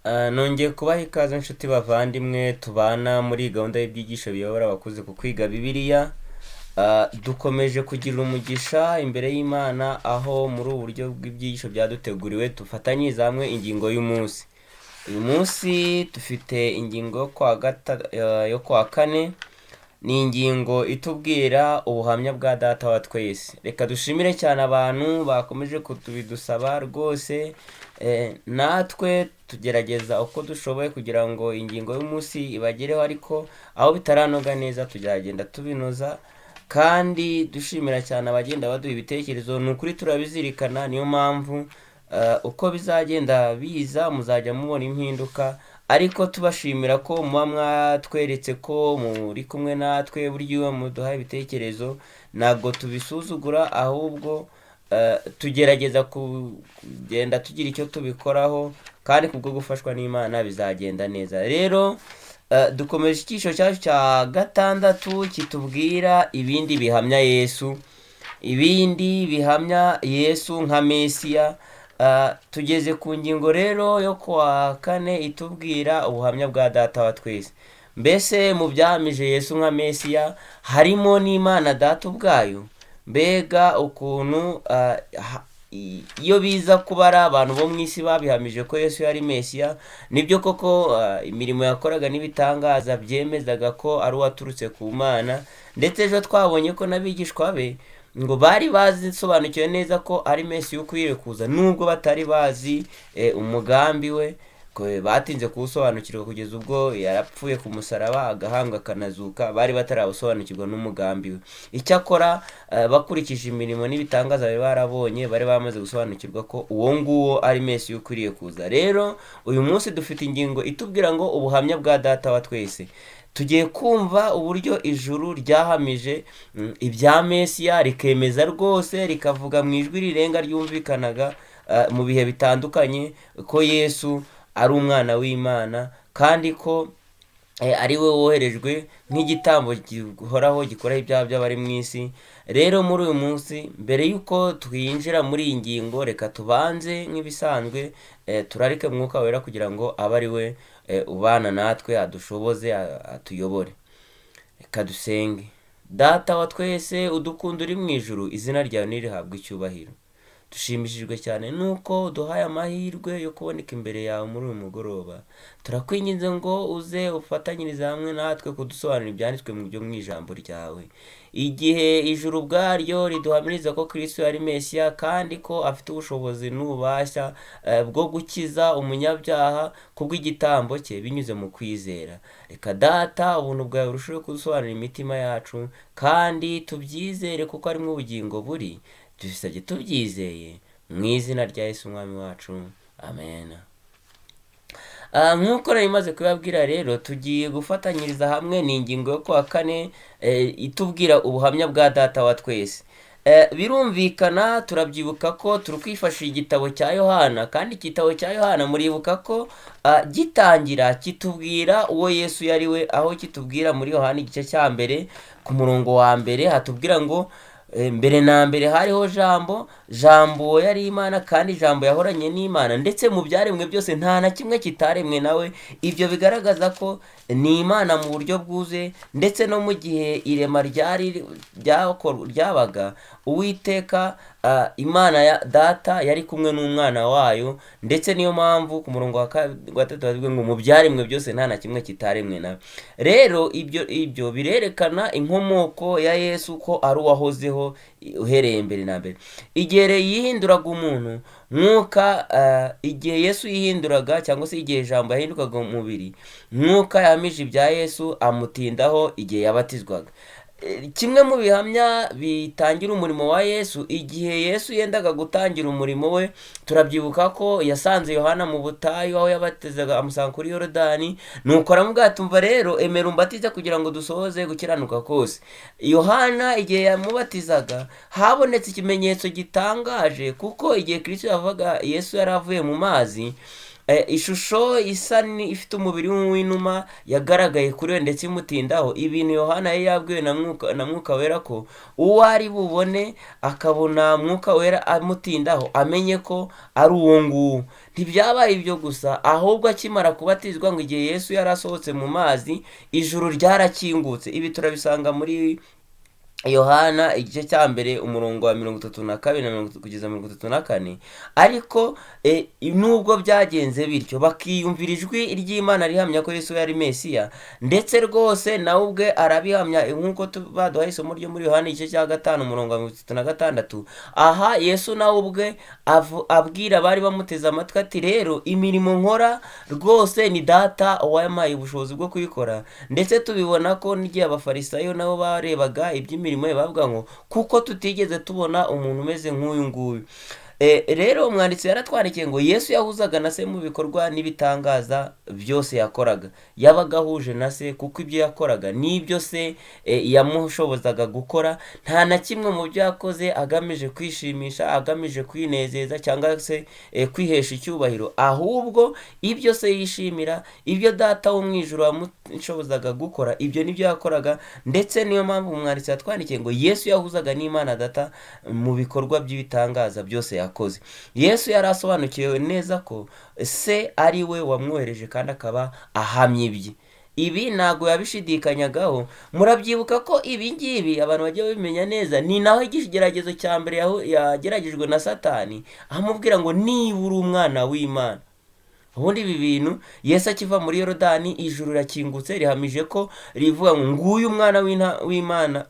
Nongeye kubaha ikaze nshuti bavandimwe tubana muri gahunda y'ibyigisho biyobora abakuze ku kwiga Bibiliya. Dukomeje kugira umugisha imbere y'Imana aho muri ubu buryo bw'ibyigisho byaduteguriwe dufatanyiriza hamwe ingingo y'umunsi. Uyu munsi dufite ingingo yo kuwa kane, ni ingingo itubwira ubuhamya bwa data wa twese. Reka dushimire cyane abantu bakomeje kutubidusaba rwose, natwe tugerageza uko dushoboye kugira ngo ingingo y'umunsi ibagereho, ariko aho bitaranoga neza tuzagenda tubinoza, kandi dushimira cyane abagenda baduha ibitekerezo. Ni ukuri turabizirikana, niyo mpamvu uko bizagenda biza muzajya mubona impinduka, ariko tubashimira ko muba mwatweretse ko muri kumwe natwe. Burya iyo muduha ibitekerezo ntabwo tubisuzugura, ahubwo tugerageza kugenda tugira icyo tubikoraho, kandi kubwo gufashwa n'Imana bizagenda neza. Rero dukomeje icyiciro cyacu cya gatandatu kitubwira ibindi bihamya Yesu, ibindi bihamya Yesu nka Mesiya. Tugeze ku ngingo rero yo kuwa kane itubwira ubuhamya bwa data wa twese. Mbese mu byahamije Yesu nka Mesiya harimo n'Imana data ubwayo. Mbega ukuntu iyo biza kuba ari abantu bo mu isi babihamije ko Yesu yari Mesiya, nibyo koko imirimo yakoraga n'ibitangaza byemezaga ko ari uwaturutse ku Mana. Ndetse ejo twabonye ko n'abigishwa be ngo bari bazisobanukiwe neza ko ari Mesiya ukwiriye kuza, nubwo batari bazi umugambi we, ko batinze kuwusobanukirwa kugeza ubwo yarapfuye ku musaraba agahambwa akanazuka, bari batarawusobanukirwa n'umugambi we. Icyakora bakurikije imirimo n'ibitangaza bari barabonye, bari bamaze gusobanukirwa ko uwo nguwo ari Mesiya ukwiriye kuza. Rero uyu munsi dufite ingingo itubwira ngo ubuhamya bwa data wa twese. Tugiye kumva uburyo ijuru ryahamije ibya Mesiya, rikemeza rwose, rikavuga mu ijwi rirenga ryumvikanaga mu bihe bitandukanye ko Yesu ari umwana w'Imana, kandi ko ari we woherejwe nk'igitambo gihoraho gikoraho ibyaha by'abari mu isi. Rero muri uyu munsi, mbere y'uko twinjira muri iyi ngingo, reka tubanze nk'ibisanzwe turarike Mwuka Wera kugira ngo abe ari we ubana natwe, adushoboze, atuyobore. Reka dusenge. Data wa twese udukunda uri mu ijuru, izina ryawe nirihabwe icyubahiro. Dushimishijwe cyane nuko uduhaye amahirwe yo kuboneka imbere yawe muri uyu mugoroba. Turakwinginze ngo uze ufatanyirize hamwe natwe kudusobanurira ibyanditswe mu byo mu ijambo ryawe. Igihe ijuru ubwaryo riduhamiriza ko Kristo yari Mesiya, kandi ko afite ubushobozi n'ububasha bwo gukiza umunyabyaha kubw'igitambo cye binyuze mu kwizera. Reka Data ubuntu bwawe burusheho kudusobanurira imitima yacu, kandi tubyizere kuko arimo ubugingo buri. Tubisabye tubyizeye mu izina rya Yesu umwami wacu, amen. Nk'uko nari maze kubabwira rero, tugiye gufatanyiriza hamwe ni ingingo yo kuwa kane itubwira ubuhamya bwa data wa twese. Birumvikana turabyibuka ko turi kwifashisha igitabo cya Yohana, kandi igitabo cya Yohana muribuka ko gitangira kitubwira uwo Yesu yari we, aho kitubwira muri Yohana igice cya mbere ku murongo wa mbere hatubwira ngo mbere na mbere hariho Jambo, Jambo yari Imana, kandi Jambo yahoranye n'Imana, ndetse mu byaremwe byose nta na kimwe kitaremwe nawe. Ibyo bigaragaza ko ni Imana mu buryo bwuzuye, ndetse no mu gihe irema ryari ryabaga, Uwiteka Imana ya Data yari kumwe n'umwana wayo, ndetse niyo mpamvu ku murongo wa gatatu bavuga ngo mu byaremwe byose nta na kimwe kitaremwe nawe. Rero ibyo birerekana inkomoko ya Yesu ko ari uwahozeho uhereye mbere na mbere. Igihe yihinduraga umuntu Mwuka, igihe Yesu yihinduraga cyangwa se igihe Jambo yahindukaga umubiri, Mwuka yahamije ibya Yesu amutindaho igihe yabatizwaga. Kimwe mu bihamya bitangira umurimo wa Yesu, igihe Yesu yendaga gutangira umurimo we, turabyibuka ko yasanze Yohana mu butayu aho yabatizaga, amusanga kuri Yorodani, nuko aramubwira ati umva rero emera umbatize kugira ngo dusohoze gukiranuka kose. Yohana igihe yamubatizaga habonetse ikimenyetso gitangaje, kuko igihe Kristo yavaga, Yesu yari avuye mu mazi, Ishusho isa ifite umubiri w'inuma yagaragaye kuri we ndetse imutindaho. Ibintu Yohana yari yabwiwe na Mwuka Wera ko uwo ari bubone akabona Mwuka Wera amutindaho amenye ko ari uwo nguwo. Ntibyabaye ibyo gusa, ahubwo akimara kubatizwa ngo igihe Yesu yari asohotse mu mazi, ijuru ryarakingutse. Ibi turabisanga muri Yohana igice cya 1 umurongo wa 32 na 30 kugeza 34. Ariko nubwo byagenze bityo, bakiyumvira ijwi ry'Imana rihamya ko Yesu yari Mesiya, ndetse rwose nawe ubwe arabihamya nk'uko baduhaye isomo ryo muri Yohana igice cya 5 umurongo wa 36. Aha Yesu nawe ubwe abwira abari bamuteze amatwi ati rero imirimo nkora rwose ni Data wampaye ubushobozi bwo kuyikora. Ndetse tubibona ko n'igihe Abafarisayo nabo barebaga iby'imirimo ye bavuga ngo kuko tutigeze tubona umuntu umeze nk'uyu nguyu. Rero umwanditsi yaratwandikiye ngo Yesu yahuzaga na se mu bikorwa n'ibitangaza byose yakoraga. Yabaga ahuje na se kuko ibyo yakoraga n'ibyo se yamushobozaga gukora. Nta na kimwe mu byo yakoze agamije kwishimisha, agamije kwinezeza cyangwa se kwihesha icyubahiro, ahubwo ibyo se yishimira, ibyo Data wo mu ijuru yamushobozaga gukora, ibyo nibyo yakoraga. Ndetse niyo mpamvu umwanditsi yatwandikiye ngo Yesu yahuzaga n'Imana Data mu bikorwa by'ibitangaza byose yakoze. Yesu yari asobanukiwe neza ko se ari we wamwohereje kandi akaba ahamya ibye. Ibi ntabwo yabishidikanyagaho. Murabyibuka ko ibi ngibi abantu bagiye babimenya neza, ni naho ikigeragezo cya mbere yageragejwe na Satani, amubwira ngo niba uri umwana w'Imana. Ubundi ibi bintu Yesu akiva muri Yorodani, ijuru rirakingutse rihamije ko rivuga ngo nguyu umwana w'Imana,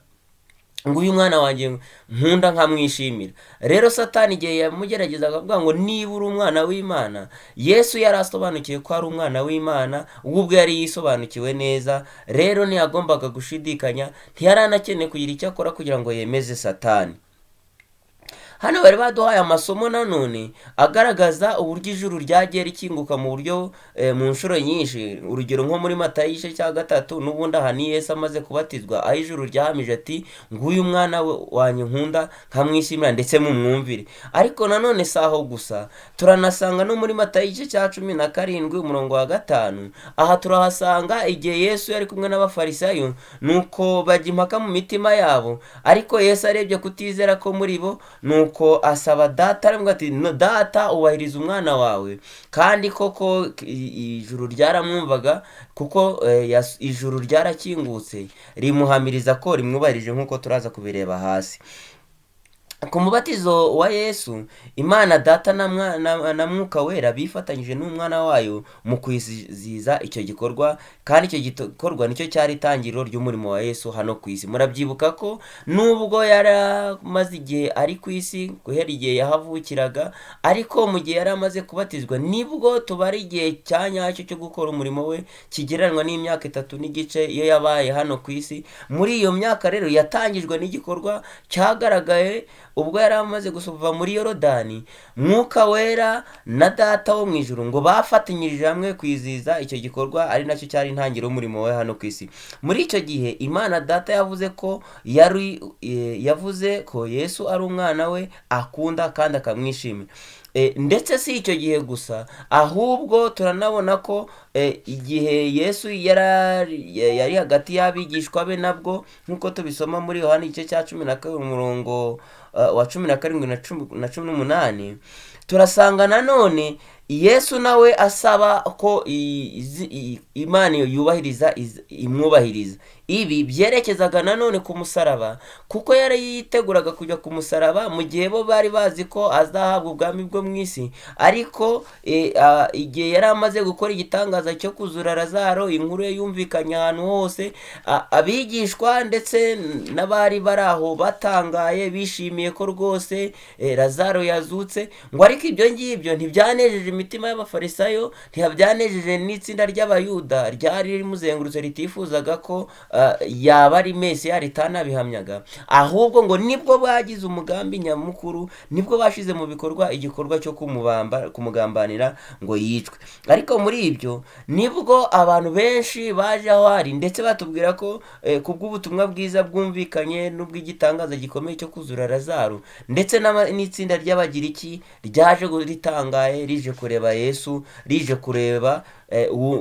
nguyu umwana wanjye nkunda nkamwishimira. Rero Satani igihe yamugerageza akavuga ngo niba uri umwana w'Imana, Yesu yari asobanukiwe ko ari umwana w'Imana, we ubwe yari yisobanukiwe neza. Rero ntiyagombaga gushidikanya, ntiyari anakeneye kugira icyo akora kugira ngo yemeze Satani. Hano bari baduhaye amasomo nanone agaragaza uburyo ijuru ryagiye rikinguka mu buryo mu nshuro nyinshi. Urugero nko muri Matayo igice cya 3, n'ubundi aha ni Yesu amaze kubatizwa, aho ijuru ryahamije ati nguyu umwana wanjye nkunda nkamwishimira ndetse mumwumvire. Ariko nanone si aho gusa, turanasanga no muri Matayo igice cya 17 umurongo wa 5. Aha turahasanga igihe Yesu yari kumwe n'Abafarisayo, nuko bajya impaka mu mitima yabo, ariko Yesu arebye kutizera ko muri bo, nuko asaba Data, aramubwira ati no, Data ubahiriza umwana wawe. Kandi koko ijuru ryaramwumvaga, kuko ijuru ryarakingutse rimuhamiriza ko rimwubahirije, nk'uko turaza kubireba hasi. Ku mubatizo wa Yesu, Imana Data na Mwuka Wera bifatanyije n'umwana wayo mu kwizihiza icyo gikorwa, kandi icyo gikorwa nicyo cyari itangiriro ry'umurimo wa Yesu hano ku isi. Murabyibuka ko nubwo yari amaze igihe ari ku isi, guhera igihe yahavukiraga, ariko mu gihe yari amaze kubatizwa nibwo tubara igihe cya nyacyo cyo gukora umurimo we, kigereranywa n'imyaka 3 n'igice iyo yabaye hano ku isi. Muri iyo myaka rero yatangijwe n'igikorwa cyagaragaye ubwo yari amaze gusuva muri Yorodani. Mwuka Wera na Data wo mu ijuru ngo bafatanyirije hamwe kwizihiza icyo gikorwa, ari nacyo cyari intangiriro y'umurimo we hano ku isi. Muri icyo gihe Imana Data yavuze ko yavuze ko Yesu ari umwana we akunda kandi akamwishimira. Ndetse si icyo gihe gusa, ahubwo turanabona ko igihe Yesu yari hagati y'abigishwa be, nabwo nk'uko tubisoma muri Yohana igice cya 12 umurongo wa 17 na 18, turasanga nanone Yesu nawe asaba ko Imana yubahiriza imwubahiriza. Ibi byerekezaga nanone ku musaraba, kuko yari yiteguraga kujya ku musaraba mu gihe bo bari bazi ko azahabwa ubwami bwo mu isi. Ariko igihe yari amaze gukora igitangaza cyo kuzura Lazaro, inkuru ye yumvikanye ahantu hose, abigishwa ndetse n'abari bari aho batangaye bishimiye ko rwose Lazaro yazutse. Ngo ariko ibyo ngibyo ntibyanejeje imitima y'Abafarisayo, ntibyanejeje n'itsinda ry'Abayuda ryari rimuzengurutse ritifuzaga ko yaba ari Mesiya ritanabihamyaga, ahubwo ngo nibwo bagize umugambi nyamukuru, nibwo bashize mu bikorwa igikorwa cyo kumubamba, kumugambanira ngo yicwe. Ariko muri ibyo nibwo abantu benshi baje aho ari, ndetse batubwira ko kubw'ubutumwa bwiza bwumvikanye n'ubw'igitangaza gikomeye cyo kuzura Lazaro, ndetse n'itsinda ry'Abagiriki ryaje ritangaye rije kureba Yesu, rije kureba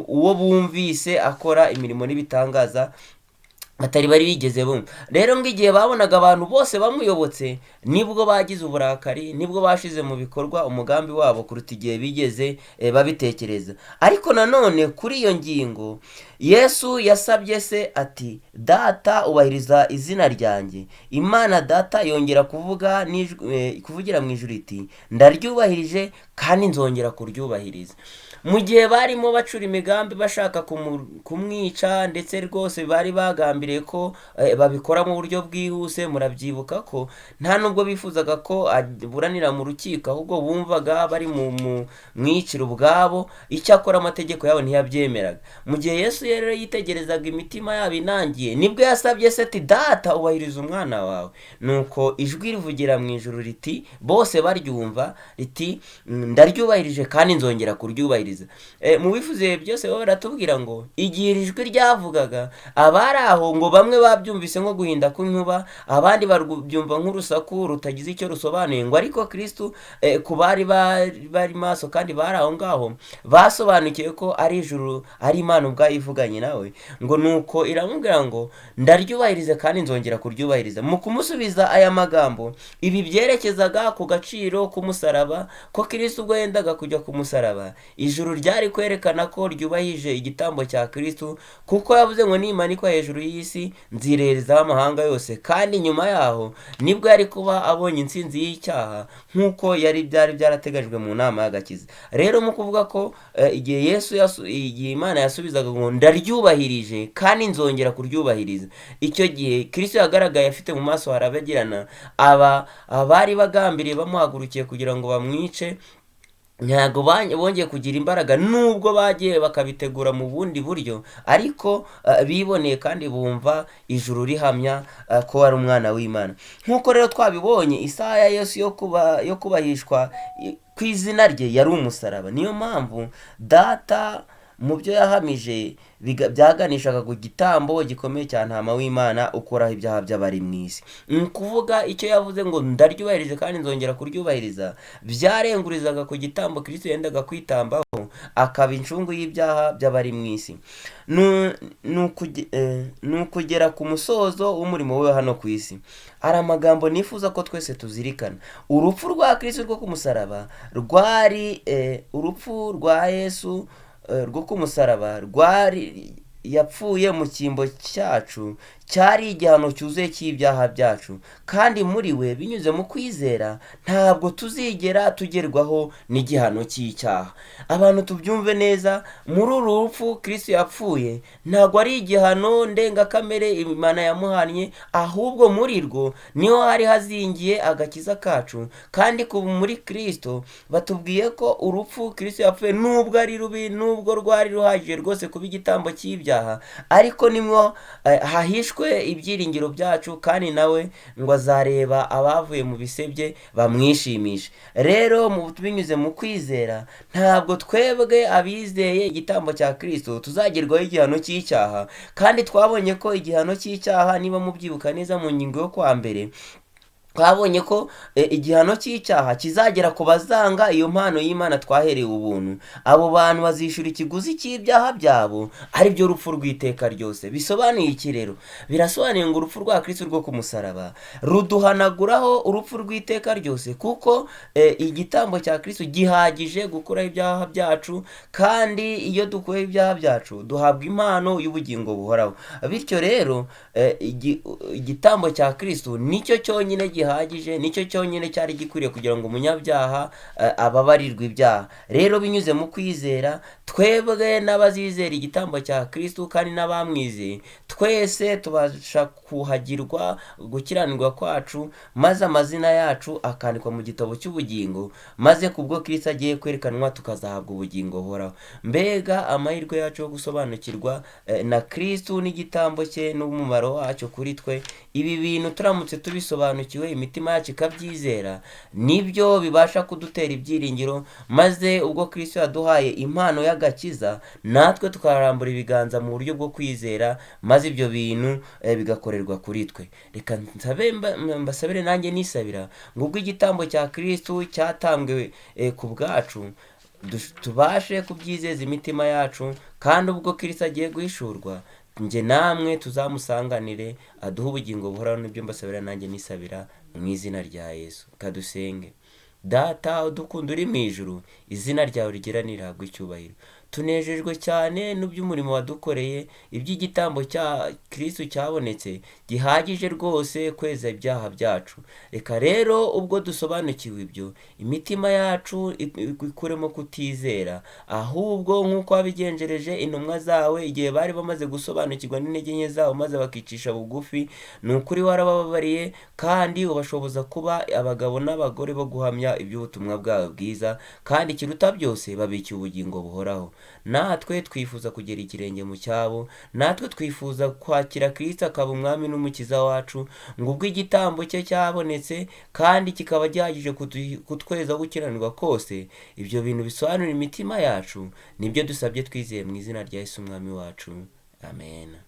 uwo bumvise akora imirimo n'ibitangaza batari bari bigeze bumva. Rero ngo igihe babonaga abantu bose bamuyobotse, nibwo bagize uburakari, nibwo bashize mu bikorwa umugambi wabo kuruta igihe bigeze babitekereza. Ariko nanone kuri iyo ngingo Yesu yasabye se ati: "Data, ubahiriza izina ryanjye." Imana Data yongera kuvuga kuvugira mu ijuru iti: "Ndaryubahirije kandi nzongera kuryubahiriza." Mu gihe barimo bacura imigambi bashaka kumwica, ndetse rwose bari bagambiriye ko babikora mu buryo bwihuse, murabyibuka ko nta nubwo bifuzaga ko aburanira mu rukiko, ahubwo bumvaga bari mu mwiciro ubwabo, icyakora amategeko yabo ntiyabyemeraga. Mu gihe Yesu rero yitegerezaga imitima yabo inangiye, nibwo yasabye se ati: "Data, ubahiriza umwana wawe." Nuko ijwi rivugira mu ijuru riti, bose baryumva, riti: "Ndaryubahirije kandi nzongera kuryubahiriza." Mu bifuze byose bo baratubwira ngo igihe iri jwi ryavugaga, abari aho ngo bamwe babyumvise nko guhinda kw'inkuba, abandi babyumva nk'urusaku rutagize icyo rusobanuye, ngo ariko Kristo ku bari bari maso kandi bari aho ngaho basobanukiwe ko ari ijuru, ari Imana ubwayo ivuganye nawe. Ngo nuko iramubwira ngo: "Ndaryubahirize kandi nzongera kuryubahiriza." Mu kumusubiza aya magambo, ibi byerekezaga ku gaciro k'umusaraba, ko Kristo ubwo yendaga kujya ku musaraba, ijuru ryari kwerekana ko ryubahije igitambo cya Kristo, kuko yavuze ngo: "Nimanikwa hejuru y'isi nzireherezaho amahanga yose." Kandi nyuma yaho nibwo yari kuba abonye intsinzi y'icyaha nk'uko yari byari byarateganyijwe mu nama y'agakiza. Rero mu kuvuga ko igihe Yesu igihe Imana yasubizaga ngo: "Ndaryubahirije kandi nzongera kuryubahiriza," icyo gihe Kristo yagaragaye afite mu maso harabagirana. Aba abari bagambiriye bamuhagurukiye kugira ngo bamwice ntabwo bongeye kugira imbaraga, nubwo bagiye bakabitegura mu bundi buryo, ariko biboneye kandi bumva ijuru rihamya ko ari umwana w'Imana. Nk'uko rero twabibonye, isaha ya Yesu yo kubahishwa ku izina rye yari umusaraba. Niyo mpamvu Data mu byo yahamije byaganishaga ku gitambo gikomeye cya Ntama w'Imana ukoraho ibyaha by'abari mu isi. Ni ukuvuga icyo yavuze ngo: "Ndaryubahirije kandi nzongera kuryubahiriza," byarengurizaga ku gitambo Kristo yendaga kwitambaho akaba incungu y'ibyaha by'abari mu isi. Ni ukugera ku musozo w'umurimo we hano ku isi. Hari amagambo nifuza ko twese tuzirikana. Urupfu rwa Kristo rwo ku musaraba rwari urupfu rwa Yesu rwo ku musaraba rwari yapfuye mu cyimbo cyacu, cyari igihano cyuzuye cy'ibyaha byacu, kandi muri we binyuze mu kwizera ntabwo tuzigera tugerwaho n'igihano cy'icyaha. Abantu tubyumve neza, muri uru rupfu Kristo yapfuye ntabwo ari igihano ndengakamere Imana yamuhannye, ahubwo muri rwo niho hari hazingiye agakiza kacu. Kandi muri Kristo batubwiye ko urupfu Kristo yapfuye, nubwo ari rubi, nubwo rwari ruhagije rwose kuba igitambo cy'ibyaha, ariko nimwo hahishwe ibyiringiro byacu, kandi nawe ngo azareba abavuye mu bise bye bamwishimishe. Rero binyuze mu kwizera ntabwo twebwe abizeye igitambo cya Kristo tuzagerwaho igihano cy'icyaha. Kandi twabonye ko igihano cy'icyaha, niba mubyibuka neza mu ngingo yo kwa mbere, twabonye ko igihano cy'icyaha kizagera ku bazanga iyo mpano y'Imana twaherewe ubuntu. Abo bantu bazishyura ikiguzi cy'ibyaha byabo, ari byo rupfu rw'iteka ryose. Bisobanuye iki rero? Birasobanuye ngo urupfu rwa Kristo rwo ku musaraba ruduhanaguraho urupfu rw'iteka ryose, kuko igitambo cya Kristo gihagije gukuraho ibyaha byacu, kandi iyo dukuyeho ibyaha byacu duhabwa impano y'ubugingo buhoraho. Bityo rero igitambo cya Kristo nicyo cyonyine gihagije gihagije, nicyo cyonyine cyari gikwiriye kugira ngo umunyabyaha ababarirwe ibyaha. Rero binyuze mu kwizera, twebwe n'abazizera igitambo cya Kristo kandi n'abamwizeye, twese tubasha kuhagirwa gukiranirwa kwacu, maze amazina yacu akandikwa mu gitabo cy'ubugingo, maze kubwo Kristo agiye kwerekanwa tukazahabwa ubugingo buhoraho. Mbega amahirwe yacu yo gusobanukirwa na Kristo n'igitambo cye n'umumaro wacyo kuri twe! Ibi bintu turamutse tubisobanukiwe, imitima yacu ikabyizera, nibyo bibasha kudutera ibyiringiro, maze ubwo Kristo yaduhaye impano y'agakiza, natwe tukarambura ibiganza mu buryo bwo kwizera, maze ibyo bintu bigakorerwa kuri twe. Reka nsabe mbasabire nanjye nisabira ngo ubwo igitambo cya Kristo cyatambwe ku bwacu, tubashe kubyizeza imitima yacu, kandi ubwo Kristo agiye guhishurwa, njye namwe tuzamusanganire aduhe ubugingo buhoraho. Nibyo mbasabira nanjye nisabira mu izina rya Yesu. Kadusenge. Data udukunda uri mu ijuru, izina ryawe rigera nirihabwe icyubahiro. Tunejejwe cyane n'iby'umurimo wadukoreye, iby'igitambo cya Kristo cyabonetse gihagije rwose kweza ibyaha byacu. Reka rero ubwo dusobanukiwe ibyo, imitima yacu ikuremo kutizera, ahubwo nk'uko wabigenjereje intumwa zawe igihe bari bamaze gusobanukirwa n'intege nke zabo maze bakicisha bugufi, ni ukuri warabababariye kandi ubashoboza kuba abagabo n'abagore bo guhamya iby'ubutumwa bwawe bwiza, kandi ikiruta byose babikiye ubugingo buhoraho. Natwe twifuza kugera ikirenge mu cyabo, natwe twifuza kwakira Kristo akaba umwami n'umukiza wacu, ngo ubwo igitambo cye cyabonetse kandi kikaba gihagije kutweza gukiranirwa kose, ibyo bintu bisobanura imitima yacu, nibyo dusabye twizeye mu izina rya Yesu umwami wacu. Amen.